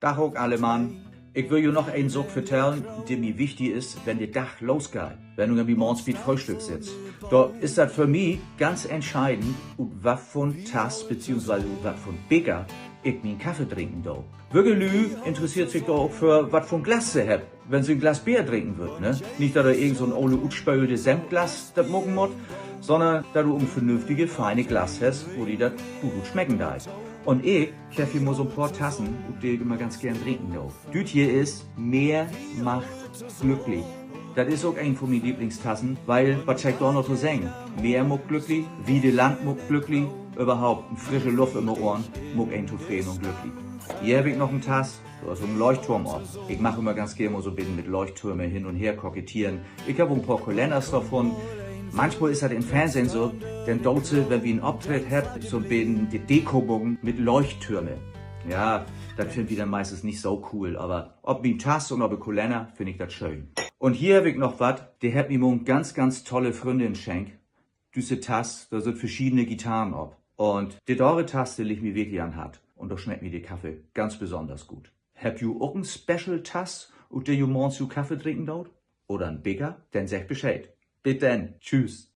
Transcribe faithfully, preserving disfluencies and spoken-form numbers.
Dag ok alle Mann. Ik will jo noch een Saak vertellen, de mi wichtig is, wenn de Dag losgeiht, wenn du denn bi morgens bi't Fröhstück sittst. Dor is dat för mi ganz entscheidend, ut wat för 'n Tass beziehungsweise ut wat för 'n Beker ik mien Kaffee drinken do. Wöke Lüüd interesseert sik dor ok för, wat för 'n Glas se hebbt, wenn se 'n Glas Beer drinken wüllt, ne? Nich, dat dor irgend so'n ole utspöölte Semtglas dat maken mutt, sonnern dat du en vernünftige, feine Glas hest, wo di dat goot smecken deit. Un ik heff hier mal so'n poor Tassen, ut de ik ümmer ganz geern drinken do. Düt hier is: Mehr macht glücklich. Dat is ok een von mien Lieblingstassen, wiel, wat schall ik dor noch to seggen? Meer maakt glücklich, Wiede Land maakt glücklich, överhaupt en frische Luft üm de Ohren maakt een tofreden un glücklich. Hier heff ik noch en Tass, dor is en Leuchtturm op. Ik mag ümmer ganz geern mal so'n beten mit Leuchttürme hin un her koketteren. Ik heff ok en poor Kalenners dorvun. Manchmal is dat in Fernsehen so, denn doot se, wenn wi en Optritt hebbt, so'n beten de Deko maken mit Leuchttürme. Ja, dat finnt wi denn meistens nich so cool, aver op mien Tass un op de Kalenner finn ik dat schöön. Un hier heff ik noch wat, de hett mi mal en ganz, ganz tolle Fründin schenkt. Düsse Tass, dor sünd verschiedene Gitarren op. Un de dore Tass, de liggt mi wirklich an't Hart. Un dor smeckt mi de Kaffee ganz besonders goot. Hebbt ji ok en Special-Tass, ut de ji morgens ji Kaffee drinken doot? Oder en Beker? Denn seggt Bescheed. Bit denn. Tschüss.